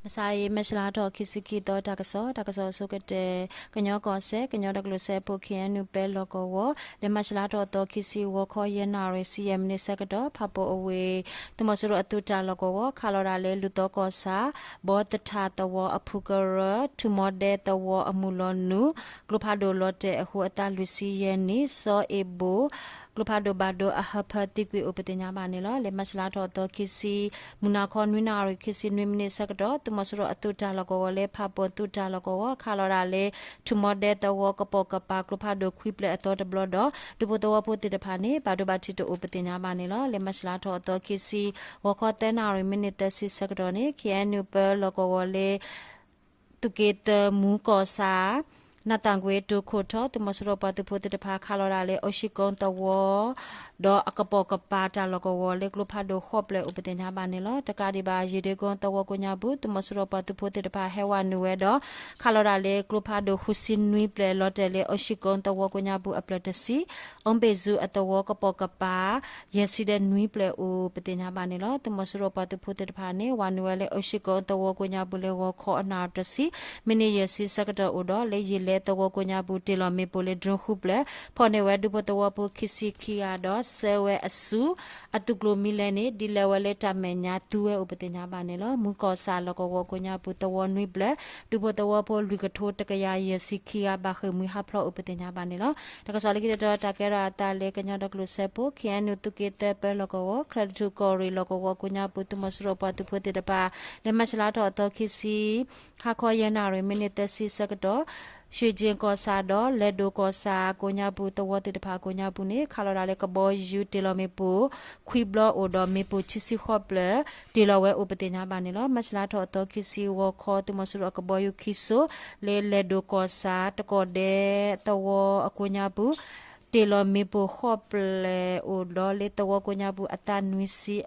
မဆါအံၤ မၢ်ၡလါထီၣ်ခံဆံခံသီ တၢ်ကစီၣ်, တၢ်ကစီၣ်အဆိကတၢၢ်, ကညီကီၢ်စဲၣ် ကညီဒီကလုာ်စၢဖှိၣ် ခ့ၣ်အဲၣ်ယူၣ် ပၢလီၢ်ကဝီၤ လၢမၢ်ၡလါထီၣ်သီခံဆံ ဂီၤခီ ယဲၢ်နၣ်ရံၣ် ဆံယဲၢ်မံးနံးဆၢကတီၢ် ဖၣ်ပူၤအဝ့ၢ် သုးမီၤစိရိၤအသုးတၢ်လီၢ်ကဝီၤ ခးလီၤဒၣ်လၢ လူၢ်သီကီၢ်ဆၣ် ဘီသထၣ်သဝီအဖုကရၢ ထူၣ်မီဒဲသဝီအမုၢ်လီၤနုာ် ကျိဖးဒိၣ်လီၤတဲာ်အဃိ အသးလွံၢ်ဆံယဲၢ်နံၣ် စီၤအ့ဘိၣ် ကျိဖးဒိၣ်ဘၣ်ဒိအဟၢဖၢသံကွံာ်အိၣ်ပသ့ၣ်ညါဘၣ်န့ၣ်လီၤ. လၢမၢ်ၡလါထီၣ်သီခံဆံ မုၢ်နၤခီ နွံနၣ်ရံၣ်ခံဆံနွံမံးနံးဆၢကတီၢ် သုးမီၤစိရိၤအသုးတၢ်လီၢ်ကဝီၤလၢ ဖၣ်ပူၤသုးတၢ်လီၢ်ကဝီၤ ခးလီၤဒၣ်လၢ ထူၣ်မီဒဲသဝီကပိာ်ကပၤ ကျိဖးဒိၣ်ခွံဖျၢၣ်အသီတဘျီဒီး ဒူဖိသဝီဖိသ့ၣ်တဖၣ်န့ၣ် ဘၣ်ဒိဘၣ်ထံးတအိၣ်ပသ့ၣ်ညါဘၣ်န့ၣ်လီၤ. လၢမၢ်ၡလါထီၣ်သီခံဆံ ဂီၤခီသၢနၣ်ရံၣ် မံးနံးသၢဆံဆၢကတီၢ်န့ၣ် ခ့ၣ်အဲၣ်ယူၣ် ပၢလီၢ်ကဝီၤလၢ သုးက့သၢမူကီၢ်ဆၣ် နးသၣ်ကွ့တိၤခိၣ်ထီ သုးမီၤစိရိၤပှၤသုးဖိသ့ၣ်တဖၣ် ခးလီၤဒၣ်လၢ အီၣ်ၡံကိသဝီ ဒီးအကပိာ်ကပၤတၢ်လီၢ်ကဝီၤလၢ ကျိဖးဒိၣ်ဃိးဖျၢၣ်အိၣ်ပသ့ၣ်ညါဘၣ်န့ၣ်လီၤ. တကးဒံးဘၣ် ယ့ၣ်ဒ့ကိသဝီကိးညါပူၤ သုးမီၤစိရိၤပှၤသုးဖိသ့ၣ်တဖၣ် ဟဲဝဲနုာ်ဝဲဒီး ခးလီၤဒၣ်လၢ ကျိဖးဒိၣ်ဃုဆံနွံဖျၢၣ် လီၤတဲာ်လၢ အီၣ်ၡံကိသဝီကိးညါပူၤအဖျၢၣ်တဆံ အီဘ့ၣ်စူအသဝီကပိာ်ကပၤ ယဲၢ်ဆံဒီးနွံဖျၢၣ်အိၣ်ပသ့ၣ်ညါဘၣ်န့ၣ်လီၤ. သုးမီၤစိရိၤပှၤသုးဖိသ့ၣ်တဖၣ်န့ၣ် ဝးနုာ်ဝဲလၢ အီၣ်ၡံကိသဝီကိးညါပူၤလၢ ဂီၤခီအနၣ်တဆံ မံးနံးယဲၢ်ဆံဆၢကတီၢ်အိၣ်ဒီး လၢယ့ၣ်လဲသဝီကိးညါပူၤ တ့ၢ်လီၤမ့ၣ်ပိၢ်လၢ drone ဃုဖျၢၣ် ဖီၣ်န့ၢ်ဝဲဒူဖိသဝီဖိခံဆံခံဂၤဒီး ဆှၢဝဲအစု အသုးကျိၤမံၤလဲၣ်န့ၣ် ဒ်လဲၣ်ဝဲလၢတၢ်မဲာ်ညါသူဝဲအိၣ်ပသ့ၣ်ညါဘၣ်န့ၣ်လီၤ. မူကီၢ်ဆၣ်လီၢ်ကဝီၤကိးညါပူၤ သဝီနွံဖျၢၣ် ဒူဖိသဝီဖိလွံၢ်ကထိတကယၤယဲၢ်ဆံခံဂၤ ဘၣ်ဃ့ၢ်မှံဟးဖျိးအိၣ်ပသ့ၣ်ညါဘၣ်န့ၣ်လီၤ. တၢ်ကစီၣ်လၢခံတတီၤ တၢ်ကဲထီၣ်အသးလၢ ကညီဒီကလုာ်စၢဖှိၣ် ခ့ၣ်အဲၣ်ယူၣ် သုးက့သၢပၢလီၢ်ကဝီၤ ချၢၣ်ထူၣ်ကီၢ်ရ့ၣ်လီၢ်ကဝီၤကိးညါပူၤ သုးမီၤစိရိၤပှၤသုးဖိသ့ၣ်တဖၣ် လၢမၢ်ၡလါထီၣ်အသီခံဆံ ဟါခီယဲၢ်နၣ်ရံၣ် မံးနံးသၢဆံဆၢကတီၢ် ရွှ့ၣ်ကၠ့ၣ်ကီၢ်ဆၣ်ဒီး လဲၣ်ဒိၣ်ကီၢ်ဆၣ်ကိးညါပူၤ သဝီသ့ၣ်တဖၣ်ကိးညါပူၤန့ၣ် ခးလီၤဒၣ်လၢကဘီယူၤတ့ၢ်လီၤမ့ၣ်ပိၢ် ခွံဘျီအိၣ်ဒီး မ့ၣ်ပိၢ်ခံဆံဃိးဖျၢၣ် တ့ၢ်လီၤဝဲအိၣ်ပသ့ၣ်ညါဘၣ်န့ၣ်လီၤ. မၢ်ၡလါထီၣ်အသီခံဆံဂီၤခီ သုးမီၤစိရိၤအကဘီယူၤခံစိၤ လၢလဲၣ်ဒိၣ်ကီၢ်ဆၣ် တကီၢ်ဒဲသဝီအကိးညါပူၤ တ့ၢ်လီၤမ့ၣ်ပိၢ်ဃိးဖျၢၣ်အိၣ်ဒီး လၢသဝီကိးညါပူၤအသးနွံဆံ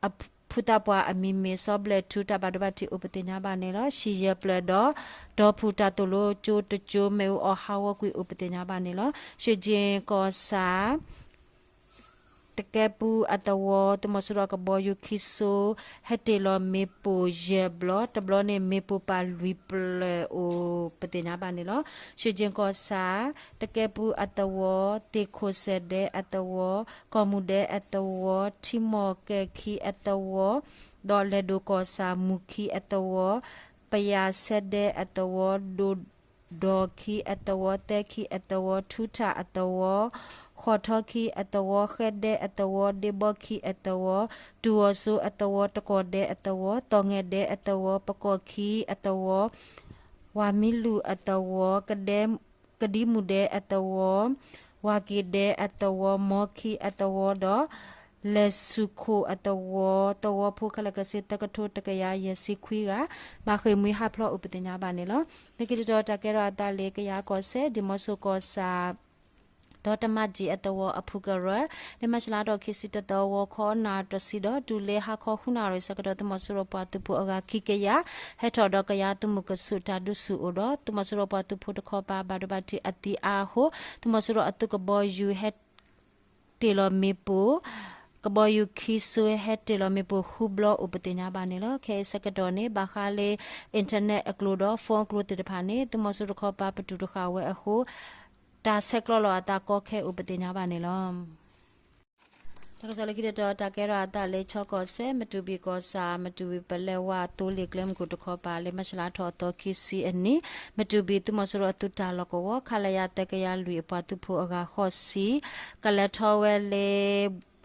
အဖုသးပှၢ်အမံၤမ့ၢ် စီၤဘျဲၣ်ထူ တၢ်ဘၣ်ဒိဘၣ်ထံးအိၣ်ပသ့ၣ်ညါဘၣ်န့ၣ်လီၤ. ဆံယဲၢ်ဖျၢၣ်ဒီး ဒီဖုၣ်တၢ်သိၣ်လိကၠိတကၠိ မ့ၣ်အူအီၣ်ဟးဂီၤကွံာ်အိၣ်ပသ့ၣ်ညါဘၣ်န့ၣ်လီၤ. ရွှ့ၣ်ကၠ့ၣ်ကီၢ်ဆၣ် တကဲပူအသဝီ သုးမီၤစိရိၤအကဘီယူၤခံစိၤ ဟဲတ့ၢ်လီၤမ့ၣ်ပိၢ်ယဲၢ်ဘျီ တဘျီန့ၣ် မ့ၣ်ပိၢ်ပာ်လွံၢ်ဖျၢၣ်အိၣ်ပသ့ၣ်ညါဘၣ်န့ၣ်လီၤ. ရွှ့ၣ်ကၠ့ၣ်ကီၢ်ဆၣ် တကဲပူအသဝီ သ့ၣ်ခိၣ်စဲၣ်ဒဲအသဝီ ကီၢ်မုၢ်ဒဲအသဝီ ထံမီၢ်ကဲၤခံအသဝီ ဒီးလဲၣ်ဒိၣ်ကီၢ်ဆၣ်မုၢ်ခံအသဝီ ပယၣ်ဆဲဒဲအသဝီ ဒိၣ်ဒီခံအသဝီ သဲခံအသဝီ ထူထၣ်အသဝီ ဃီၣ်ထီခံအသဝီ ဃဲဒဲအသဝီ ဒ့ဘီခံအသဝီ တူၢ်အီၤစိအသဝီ တကီၢ်ဒဲအသဝီ သီၣ်ငဲၢ်ဒဲအသဝီ ပကီၢ်ခံအသဝီ ဝၢ်မံလူၢ်အသဝီ ကဒဲ ကဒံမုၢ်ဒဲအသဝီ ဝၢ်က့ၤဒဲအသဝီ မီခံအသဝီဒီး လဲၤဆူၣ်ခိၣ်အသဝီ သဝီဖိခဲလၢာ်ခဲဆ့ သၢကထိတကယၤယဲၢ်ဆံခွံဂၤ ဘၣ်ဃ့ၢ်မှံဟးဖျိးအိၣ်ပသ့ၣ်ညါဘၣ်န့ၣ်လီၤ. လၢခံတတီၤ တၢ်ကဲထီၣ်အသးလၢ ကယၤကီၢ်စဲၣ် ဒံၣ်မီစိၤကီၢ်ဆၣ် ဒီတမၢ်ကၠံၣ်အသဝီအဖုကရၢ လၢမၢ်ၡလါထီၣ်ခံဆံတသီ ဂီၤခီနၣ်ရံၣ်တဆံဒီး တုၤလၢဟါခီဃုနၣ်ရံၣ်ဆၢကတီၢ် သုးမီၤစိရိၤပှၤသုးဖိအဂၤခံကယၤ ဟဲထီၣ်ဒီးကယၤသုးမုၢ်ကဆူးတၢ်ဒုးဆူၣ်အိၣ်ဒီး သုးမီၤစိရိၤပှၤသုးဖိတခီပၤ ဘၣ်ဒိဘၣ်ထံးအသံအါအဃိ သုးမီၤစိရိၤအသုးကဘီယူၤဟဲ တ့ၢ်လီၤမ့ၣ်ပိၢ် ကဘီယူၤခံစိၤဟဲတ့ၢ်လီၤမ့ၣ်ပိၢ်ဃုဘျီအိၣ်ပသ့ၣ်ညါဘၣ်န့ၣ်လီၤ. ခဲအံၤဆၢကတီၢ်န့ၣ် ဘၣ်ဃးလၢ internet အကျိၤဒီး phone အကျိၤသ့ၣ်တဖၣ်န့ၣ် သုးမီၤစိရိၤတခီပၤပတုာ်တဃာ်ဝဲအဃိ တၢ်ဆဲးကျိးလီၤအသးကီခဲအိၣ်ပသ့ၣ်ညါဘၣ်န့ၣ်လီၤ. တၢ်ကစီၣ်လၢခံတတီၤ တၢ်ကဲထီၣ်အသးလၢ ခၠီကီၢ်စဲၣ် မတူၢ်ဘံၣ်ကီၢ်ဆၣ် မတူၢ်ဘံၣ်ပလဲဝါသိလ့ၣ်ကျဲမုၢ်ခိၣ်တခီပၤ လၢမၢ်ၡလါထီၣ်အသီခံဆံအနံၤ မတူၢ်ဘံၣ်သုးမီၤစိရိၤအသုးတၢ်လီၢ်ကဝီၤ ခလရ သၢကယၤလွံၢ်အပှၤသုးဖိအဂၤဃိးဆံ ကလဲၤထီၣ်ဝဲလၢ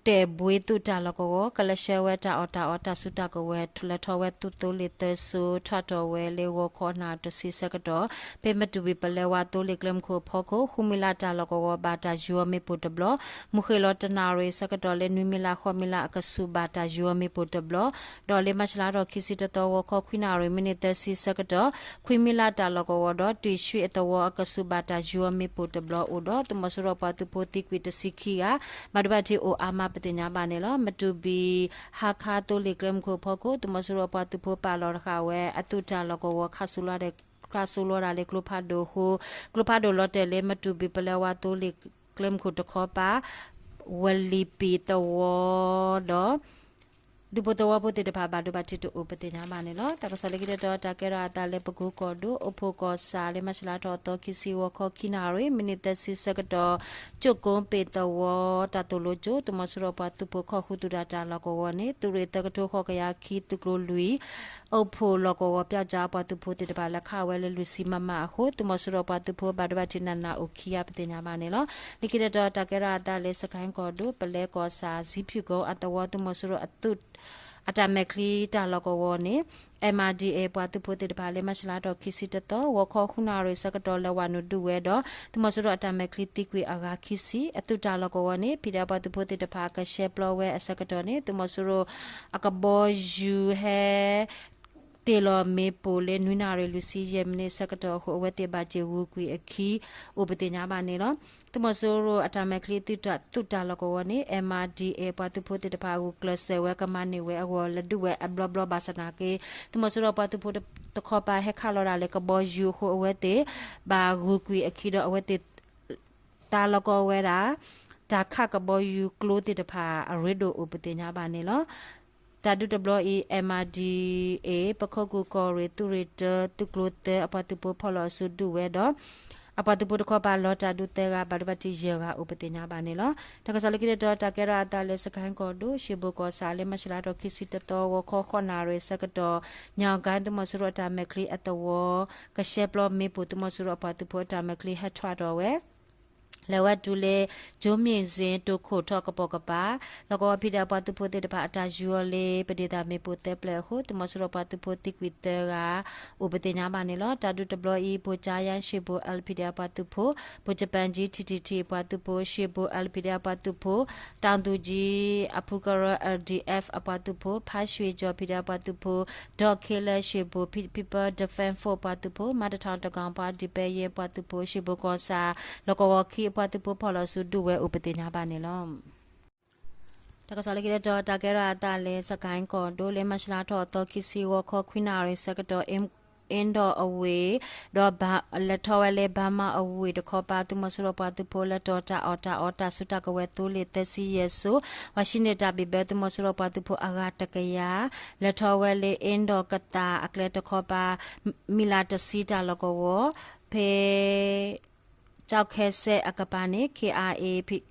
တဲၣ်ဘှ့သုးတၢ်လီၢ်ကဝီၤ ကလဲၤဆှၢဝဲတၢ်အီၣ်တၢ်အီတၢ်စုတၢ်ကဝဲၤ လဲၤထီၣ်ဝဲသုးသိလ့ၣ်သၢစိၤ ထီၣ်ထီၣ်ဝဲလၢဂီၤခီနၣ်ရံၣ်တဆံဆၢကတီၢ် ဖဲမတူၢ်ဘံၣ်ပလဲဝါသိလ့ၣ်ကျဲမုၢ်ခိၣ်အဖီခိၣ် ဃုမံလးတၢ်လီၢ်ကဝီၤ ဘၣ်တၢ်ယူၤအီၤမ့ၣ်ပိၢ်တဘျီ မုၢ်ဃ့ၢ်လီၤတနၣ်ရံၣ်ဆၢကတီၢ်လၢ နွံမံလးဃိးမံလးအကဆူး ဘၣ်တၢ်ယူၤအီၤမ့ၣ်ပိၢ်တဘျီ ဒီးလၢမၢ်ၡလါထီၣ်ခံဆံတသီ ဂီၤခီခွံနၣ်ရံၣ် မံးနံးသၢဆံဆၢကတီၢ် ခွံမံလးတၢ်လီၢ်ကဝီၤဒီး တွံၣ်ဆှံအသဝီအကဆူး ဘၣ်တၢ်ယူၤအီၤမ့ၣ်ပိၢ်တဘျီအိၣ်ဒီး သုးမီၤစိရိၤပှၤသုးဖိသံကွံာ်တဆံခံဂၤ ဘၣ်ဒိဘၣ်ထံးအိၣ်အါမးပသ့ၣ်ညါဘၣ်န့ၣ်လီၤ. မတူၢ်ဘံၣ် ဟါခါသိလ့ၣ်ကျဲမုၢ်ခိၣ်အဖီခိၣ် သုးမီၤစိရိၤပှၤသုးဖိပာ်လီၤတဃာ်ဝဲ အသုးတၢ်လီၢ်ကဝီၤ ခးစိလီၤဒၣ် ခးစိလီၤဒၣ်လၢကျိဖးဒိၣ်အဃိ ကျိဖးဒိၣ်လီၤတဲာ်လၢ မတူၢ်ဘံၣ်ပလဲဝါသိလ့ၣ်ကျဲမုၢ်ခိၣ်တခီပၤ ဝလံၤပံၤသဝီဒီး ဒူၣ်ဖိသဝီဖိသ့ၣ်တဖၣ် ဘၣ်ဒိဘၣ်ထံးတအိၣ် ပသ့ၣ်ညါဘၣ်န့ၣ်လီၤ. တၢ်ကစီၣ်လၢခံတတီၤ တၢ်ကဲထီၣ်အသးလၢပကိၤကီၢ်ဒိၣ် အိၣ်ဖှိၣ်ကီၢ်ဆၣ် လၢမၢ်ၡးလါထီၣ်အသီခံဆံ ဂီၤခီခံနၣ်ရံၣ် မံးနံးသၢဆံဆၢကတီၢ် ကၠိၣ်ကိပ့ၣ်သဝီ တၢ်သိၣ်လိကၠိ သုးမီၤစိရိၤပှၤသုးဖိ ခီၣ်ဃုာ်သူၣ်တၢ်တၢ်လီၢ်ကဝီၤန့ၣ် သုးရ့ၣ်သၢကထိဃိးကယၤခံ သုးကျိၤလွံၢ် အိၣ်ဖှိၣ်လီၢ်ကဝီၤ ပျောက်ကျားအပှၤသုးဖိသ့ၣ်တဖၣ် လဲၤခးဝဲလၢလွံၢ်ဆံ မမ အဃိ သုးမီၤစိရိၤပှၤသုးဖိ ဘၣ်ဒိဘၣ်ထံးနးနးအိၣ်ခံဂၤ ပသ့ၣ်ညါဘၣ်န့ၣ်လီၤ. လၢခံတတီၤ တၢ်ကဲထီၣ်အသးလၢ စကဲၣ်ကီၢ်ဒိၣ် ပလဲကီၢ်ဆၣ် ဇံဖၠူၣ်ကိအသဝီ သုးမီၤစိရိၤအသုး အတၢ်မဲာ်ချံတၢ်လီၢ်ကဝီၤန့ၣ် MRDA ပှၤသုးဖိသ့ၣ်တဖၣ် လၢမၢ်ၡးလါထီၣ်ခံဆံတသီ ဂီၤခီဃုနၣ်ရံၣ်ဆၢကတီၢ် လဲၤဝးနုာ်ဒုးဝဲဒီး သုးမီၤစိရိၤအတၢ်မဲာ်ချံသံကွံာ်အဂၤခံဆံ အသုးတၢ်လီၢ်ကဝီၤန့ၣ် ဖံးဒဲးပှၤသုးဖိသ့ၣ်တဖၣ် ကဆှဲပျီဝဲအဆၢကတီၢ်န့ၣ် သုးမီၤစိရိၤအကဘီယူၤဟဲ တ့ၢ်လီၤမ့ၣ်ပိၢ်လၢနွံနၣ်ရံၣ်လွံၢ်ဆံယဲၢ်မံးနံးဆၢကတီၢ်အဃိ အဝဲသ့ၣ်ဘၣ်စၢၤဂုာ်ကွံာ်အခံ အိၣ်ပသ့ၣ်ညါဘၣ်န့ၣ်လီၤ. သုးမီၤစိရိၤအတၢ်မဲာ်ချံသုးတၢ်လီၢ်ကဝီၤန့ၣ် MRDA ပှၤသုးဖိသ့ၣ်တဖၣ် ဂုာ်ကျဲးစၢးဝဲကမၤန့ၢ်ဝဲအဂီၢ် လဲၤဒုးဝဲအဘျီဘျီဘၣ်ဆၣ်နာ်က့ သုးမီၤစိရိၤပှၤသုးဖိတခီပၤ ဟဲခးလီၤဒၣ်လၢကဘီယူၤအဃိ အဝဲသ့ၣ်ဘၣ်ဂုာ်ကွံာ်အခံဒီး အဝဲသ့ၣ် တၢ်လီၢ်ကဝီၤဝဲဒၣ် တၢ်ခးကဘီယူၤကျိသ့ၣ်တဖၣ်အရ့ဒိၣ်အိၣ်ပသ့ၣ်ညါဘၣ်န့ၣ်လီၤ. တၢ်ဒုးတဘျီအံၤ MRDA ပခိၣ်ကူၢ်ကီၢ်ရ့ၣ် သုးရ့ၣ်တၢ သုးကျိၤသၢအပှၤသုးဖိဖီၣ်လီၤအစုဒုးဝဲဒီး အပှၤသုးဖိတခီပၤလီၤတၢ်ဒုးသၢဂၤ ဘၣ်ဒိဘၣ်ထံးယဲၢ်ဂၤအိၣ်ပသ့ၣ်ညါဘၣ်န့ၣ်လီၤ. တၢ်ကစီၣ်လၢခံတတီၤ တၢ်ကဲထီၣ်အသးလၢ စကဲၣ်ကီၢ်ဒိၣ် ရွှေဘိုကီၢ်ဆၣ် လၢမၢ်ၡးလါထီၣ်ခံဆံတသီ ဂီၤခီဃိးနၣ်ရံၣ်ဆၢကတီၢ် ညီၣ်ကၣ်သုးမီၤစိရိၤအတၢ်မဲာ်ချံအသဝီ ကဆှဲပျီမ့ၣ်ပိၢ် သုးမီၤစိရိၤအပှၤသုးဖိအတၢ်မဲာ်ချံဟဲထွဲဒီးဝဲ လဲၤဝဲတုၤလၢ ကၠိမ့ၣ်စ့ၣ် တိၢ်ခိၣ်ထီၣ်ကပိာ်ကပၤ လီၢ်ကဝီၤဖံးဒဲးအပှၤသုးဖိသ့ၣ်တဖၣ်အတၢ်ယူၤအီၤလၢ ပဒ့ၣ်သၣ်မ့ၣ်ပိၢ်သၢပျဲၢ်အဃိ သုးမီၤစိရိၤပှၤသုးဖိသံကွံာ်သၢဂၤ အိၣ်ပသ့ၣ်ညါဘၣ်န့ၣ်လီၤ. တၢ်ဒုးတဘျီအံၤ ဘိၣ်ကၠါယါ ရွှေဘို LPDF အပှၤသုးဖိ ဘိၣ်ကပၣ်ကၠံ ထံထံထံ အပှၤသုးဖိ ရွှေဘို LPDF အပှၤသုးဖိ တၢ်သူၣ်ကၠံ အဖုကရၢ LDF အပှၤသုးဖိ ဖါရွှ့ၣ်ကၠီၣ် ဖံးဒဲးအပှၤသုးဖိ ဒီးခ့လၢ ရွှေဘို People Defense Force အပှၤသုးဖိ မါတထီၣ်တကီၢ်ပှၤ ဒံးပဲယဲၢ် အပှၤသုးဖိ ရွှေဘိုကီၢ်ဆၣ် လီၢ်ကဝီၤခံအပှၤသုးဖိ ဖီၣ်လီၤစုဒုးဝဲအိၣ်ပသ့ၣ်ညါဘၣ်န့ၣ်လီၤ. တၢ်ကစီၣ်လၢခံတတီၤ တၢ်ကဲထီၣ်အသးလၢ စကဲၣ်ကီၢ်ဒိၣ် လၢမၢ်ၡးလါထီၣ်အသီခံဆံ ဂီၤခီခွံနၣ်ရံၣ်ဆၢကတီၢ် အ့ၣ်ဒီးအဝ့ၢ် ဒီး လဲၤထီၣ်ဝဲလၢ ဘါမါအဝ့ၢ်တခီပၤ သုးမီၤစိရိၤပှၤသုးဖိလၢတီၤတၢ်အီၣ်တၢ်အီ တၢ်စုတၢ်ကဝဲၤသိလ့ၣ်သၢဆံယဲၢ်စိ ပှၤဟံးန့ၢ်တၢ်ဘံၣ်ဘၢ သုးမီၤစိရိၤပှၤသုးဖိအဂၤတကယၤ လဲၤထီၣ်ဝဲလၢ အ့ၣ်ဒီးကသၣ်အကျဲတခီပၤ မံၤလးတဆံတၢ်လီၢ်ကဝီၤ ဖဲ ကၠီခဲစဲးအကပၤန့ၣ် KIA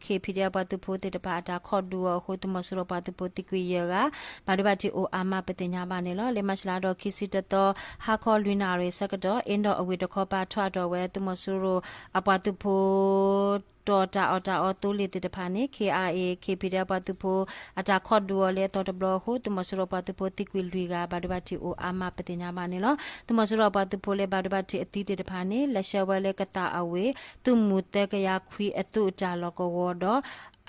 KPDF ပှၤသုးဖိသ့ၣ်တဖၣ်အတၢ်ခီၣ်ဒုးအီၤအဃိ သုးမီၤစိရိၤပှၤသုးဖိသံကွံာ်ယဲၢ်ဂၤ ဘၣ်ဒိဘၣ်ထံးအိၣ်အါမးပသ့ၣ်ညါဘၣ်န့ၣ်လီၤ. လၢမၢ်ၡးလါထီၣ်ခံဆံတသီ ဟါခီလွံၢ်နၣ်ရံၣ်ဆၢကတီၢ် အ့ၣ်ဒီးအဝ့ၢ်တခီပၤ ထွဲဒီးဝဲ သုးမီၤစိရိၤအပှၤသုးဖိ တီၤတၢ်အီၣ်တၢ်အီသိလ့ၣ်သ့ၣ်တဖၣ်န့ၣ် KIA KPDF ပှၤသုးဖိ အတၢ်ခီၣ်ဒုးအီၤလၢအသီတဘျီအဃိ သုးမီၤစိရိၤပှၤသုးဖိသံကွံာ်လွံၢ်ဂၤ ဘၣ်ဒိဘၣ်ထံးအိၣ်အါမးပသ့ၣ်ညါဘၣ်န့ၣ်လီၤ. သုးမီၤစိရိၤပှၤသုးဖိလၢဘၣ်ဒိဘၣ်ထံးအသံသ့ၣ်တဖၣ်န့ၣ် လဲၤဆှၢဝဲလၢကသၣ်အဝ့ၢ် သုးမုၢ်သၢကယၤခွံအသုးတၢ်လီၢ်ကဝီၤဒီး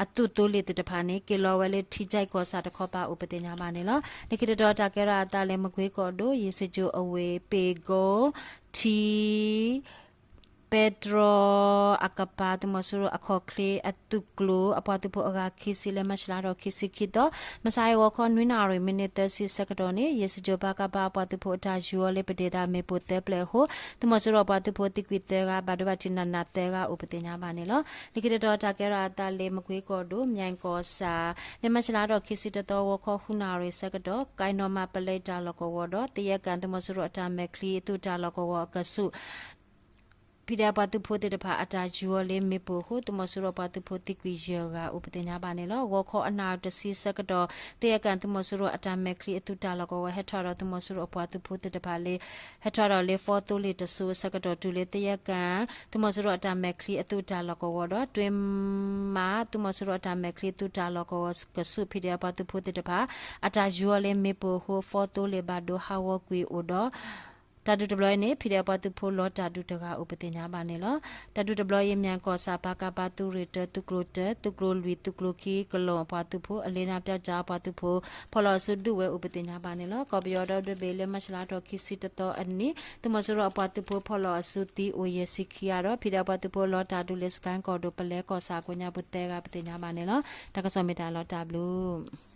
အသုးသိလ့ၣ်သ့ၣ်တဖၣ်န့ၣ် က့ၤလီၤဝဲလၢထံကၠဲးကီၢ်ဆၣ်တခီပၤအိၣ်ပသ့ၣ်ညါဘၣ်န့ၣ်လီၤ. လၢခံတတီၤတၢ်ကဲထီၣ်အသးလၢမကွ့ကီၢ်ဒိၣ် ယ့ၣ်စကၠိၣ်အဝ့ၢ် ပ့ၢ်ကိ ထံ ပဲတြီအကပၤ သုးမီၤစိရိၤအခီၣ်ချ့အသုးကျိၤ အပှၤသုးဖိအဂၤခံဆံ လၢမၢ်ၡးလါထီၣ်ခံဆံခံသီ မုၢ်ဆါဟဲဂီၤခီနွံနၣ်ရံၣ် မံးနံးသၢဆံဆၢကတီၢ်န့ၣ် ယ့ၣ်စကၠိၣ်ပၤကပၤအပှၤသုးဖိအတၢ်ယူၤအီၤလၢပဒ့ၣ်သၣ်မ့ၣ်ပိၢ်သၢပျဲၢ်အဃိ သုးမီၤစိရိၤအပှၤသုးဖိသံကွံာ်သၢဂၤ ဘၣ်ဒိဘၣ်ထံးနးနးသၢဂၤအိၣ်ပသ့ၣ်ညါဘၣ်န့ၣ်လီၤ. လၢခံတတီၤတၢ်ကဲထီၣ်အသးလၢမကွ့ကီၢ်ဒိၣ် မၠဲၣ်ကီၢ်ဆၣ် လၢမၢ်ၡးလါထီၣ်ခံဆံတသီ ဂီၤခီဃုနၣ်ရံၣ်ဆၢကတီၢ် ကၢၣ်နီၣ်မးပလဲတၢ်လီၢ်ကဝီၤဒီး သယဲကၣ်သုးမီၤစိရိၤအတၢ်မဲာ်ချံအသုးတၢ်လီၢ်ကဝီၤအကဆူး ဖံးဒဲးပှၤသုးဖိသ့ၣ်တဖၣ်အတၢ်ယူၤအီၤလၢမ့ၣ်ပိၢ်အဃိ သုးမီၤစိရိၤပှၤသုးဖိသံကွံာ်ယဲၢ်ဂၤအိၣ်ပသ့ၣ်ညါဘၣ်န့ၣ်လီၤ. ဂီၤခီအနၣ်ရံၣ်တဆံဆၢကတီၢ် သယဲကၣ်သုးမီၤစိရိၤအတၢ်မဲာ်ချံအသုးတၢ်လီၢ်ကဝီၤ ဟဲထွဲဒီးသုးမီၤစိရိၤအပှၤသုးဖိသ့ၣ်တဖၣ်လၢ ဟဲထွဲဒီးလၢ four သိလ့ၣ်တစိၤအဆၢကတီၢ်တုၤလၢသယဲကၣ် သုးမီၤစိရိၤအတၢ်မဲာ်ချံအသုးတၢ်လီၢ်ကဝီၤဒီး တွ့မး သုးမီၤစိရိၤအတၢ်မဲာ်ချံအသုးတၢ်လီၢ်ကဝီၤကဆူး ဖံးဒဲးပှၤသုးဖိသ့ၣ်တဖၣ် အတၢ်ယူၤအီၤလၢမ့ၣ်ပိၢ်အဃိ four သိလ့ၣ်ဘၣ်ဒိဟးဂီၤကွံာ်အိၣ်ဒီး တၢ်ဒုးတဘျီအံၤန့ၣ် ဖံးဒဲးပှၤသုးဖိလီၤတၢ်ဒုးတဂၤအိၣ်ပသ့ၣ်ညါဘၣ်န့ၣ်လီၤ. တၢ်ဒုးတဘျီအံၤ မၠဲၣ်ကီၢ်ဆၣ် ပကဖ သုးရ့ၣ်တၢ သုးကျိၤတၢ သုးကျိၤလွံၢ် သုးကျိၤခံ ကလီၢ်အပှၤသုးဖိ အလ့နၢ်ပၠီကၠၣ်အပှၤသုးဖိ ဖီၣ်လီၤအစုဒုးဝဲအိၣ်ပသ့ၣ်ညါဘၣ်န့ၣ်လီၤ. ကီၢ်ပယီၤဒီဘ့ၣ်လၢမၢ်ၡးလါထီၣ်ခံဆံတသီအနံၤ သုးမီၤစိရိၤအပှၤသုးဖိဖီၣ်လီၤအစုသံအိၣ်ယဲၢ်ဆံခံဂၤဒီး ဖံးဒဲးပှၤသုးဖိလီၤတၢ်ဒုးလၢ စကဲၣ်ကီၢ်ဒိၣ်ပလဲကီၢ်ဆၣ်အကိးညါပူၤသၢဂၤပသ့ၣ်ညါဘၣ်န့ၣ်လီၤ. တၢ်ကစီၣ်မ့ၢ်တၢ်လီၤတၢ်ဘျုး